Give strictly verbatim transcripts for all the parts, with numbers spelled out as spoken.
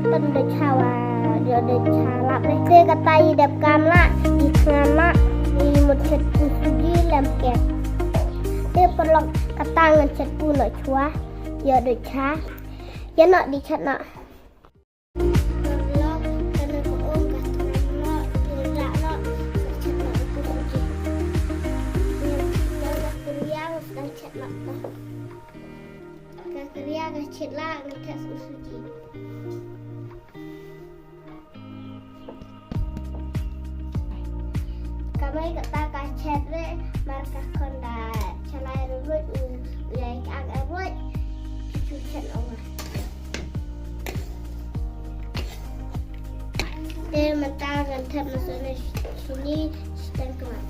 Tang da cha wa, ïoh da cha lap leh. Te kata i dep kam lah, i thngan lah, i mut chet u suji lem kek. Te paralok kata ngan chet u noh chwa, ïoh da cha. Ïa noh di chet noh. Paralok, kane ka um ka thngan noh, i rak noh, chet noh u suji. Ïa, ïa, ïa, ïa, ïa, chet noh. Ka kria ka chet lah ngan test u suji. Kamai kata ka chet re mar ka khon da chalai ruruj u ïai ka ak ruruj. Chu chet ong. Te mynta ngan test na sone sini siteng kemai.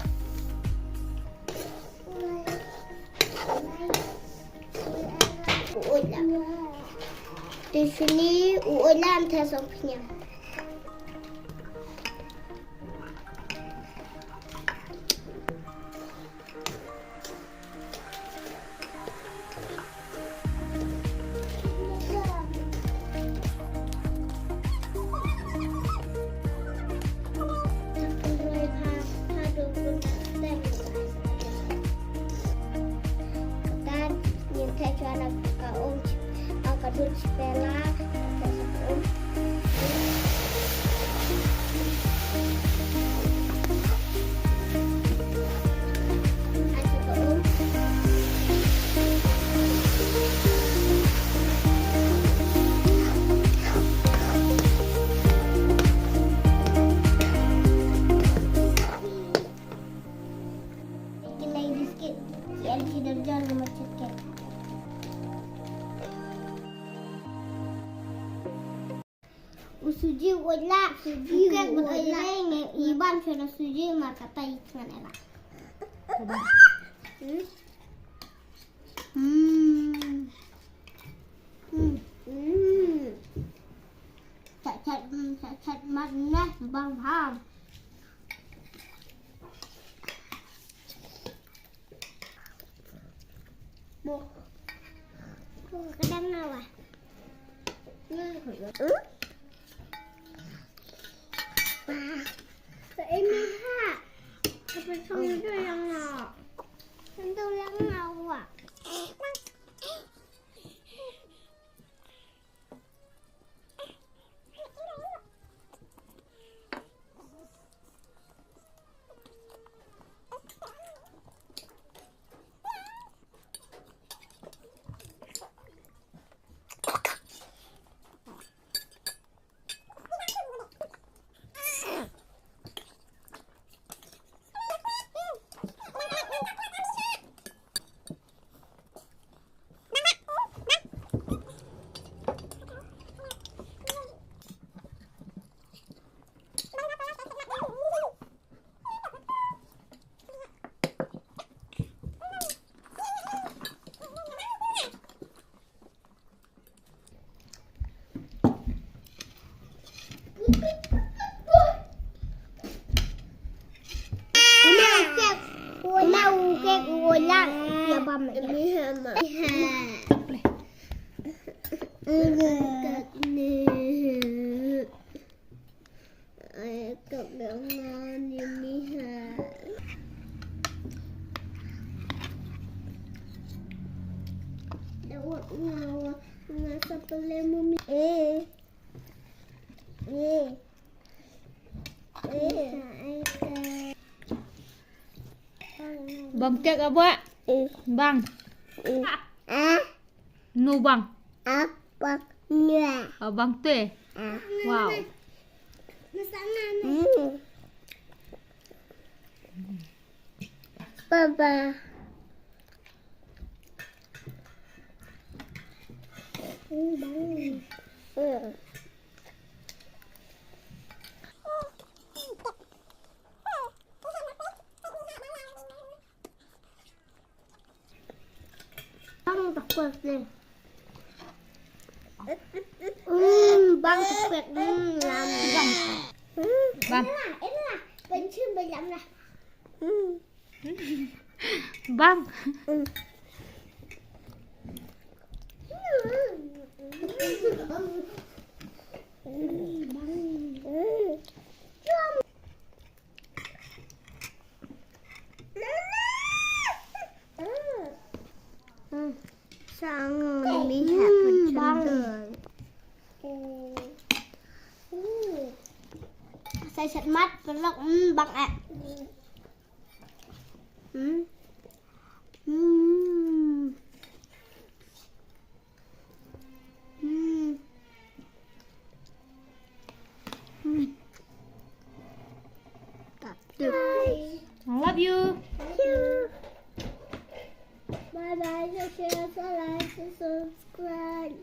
U ola. Te sini u ola ante song pnyang. U suji u ola. Suji u ola. Iban chona suji mar kata i thngan ela. Hmm. Hmm. Hmm. Chat chat, hmm, chat chat mat neh bang ham. Mo. Ko kadang nawa. Ini ha. Apa song itu yang nak? Itu yang nawa. Bang kek abah. Bang. Nu bang. Abang nya. Abang te. Wow. Baba. Bang tak kuat deh. Hmm, bang tak kuat. Hmm, lam. Bang. Bang. Inilah, inilah. Pencim belam lah. Hmm. Bang. Hmm. Sang ni ha pun chandol. Sai sat mat pelok, mm, bang eh. Mm. Mm. Mm. Mm. Bye. Love you. Bye bye. Share, like, subscribe.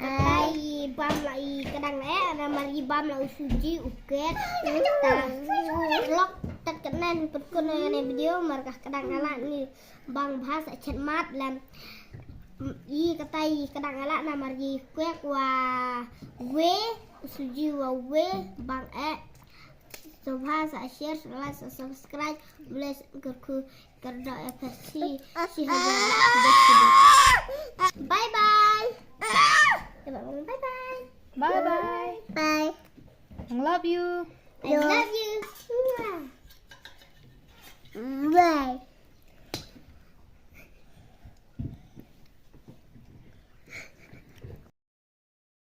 Ai bam la i kadang eh, namar i bam la u suji u ket. Ta lok tat kanen put kun ne video mar ka kadang ala ni bang bahas chet mat lam. I kata i kadang ala namar i kwek wa we u suji wa we bang eh. So bahas share, like, subscribe, bless, kerku. Kerja F S C. Bye bye. Bye bye. Bye bye. Bye. I love you. I love you. Bye.